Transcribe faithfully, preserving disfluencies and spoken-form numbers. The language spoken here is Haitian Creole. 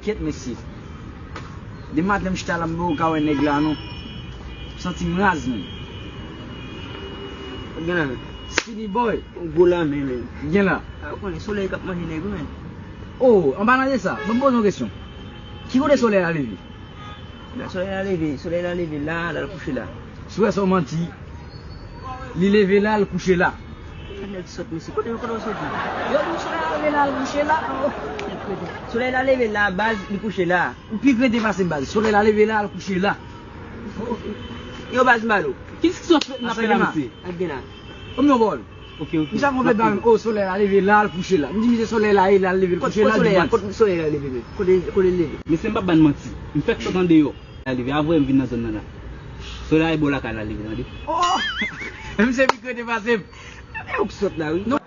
Kyèt mesye. Depi maten m chita la, m poko ka wè nèg la non. M santi m raz menm. Gen la men. Skinny boy. Gwo lame men. Gen la. A ou konnen solèy k ap manje nèg wi men. Oh, an palan de sa, ban m poze yon kesyon. Ki kote solèy la leve? La solèy la leve, solèy la leve la, l al kouche la. Si w wè sa w manti. Li leve la, l kouche la. Nèg sòt mesye, kote kote w soti? Yo di w solèy la leve la, l kouche la. Solèy la leve la, baz, li kouche la. Ou pi krete pase m baz. Solèy la leve la, l kouche la. Yo baz m ba l ou. Ki diskusyon n ap fè la mesye? Ak gen la. Kòm yon bòl. Ok, ok. Misye ap konplèt ba m. Oh, solèy la leve la, l kouche la. M di misye solèy la ye la, l leve, l Kot kouche la. solèy la, Di baz. Kot solèy la leve men? Kote kote l leve? Mesye m p ap ba n manti. M fèk sot andeyò. La leve, avwe m vin nan zòn nan la. Solèy la e bò lakay la leve, tande. Oh! Misye pi krete pase m. E ou k sòt la wi. Non,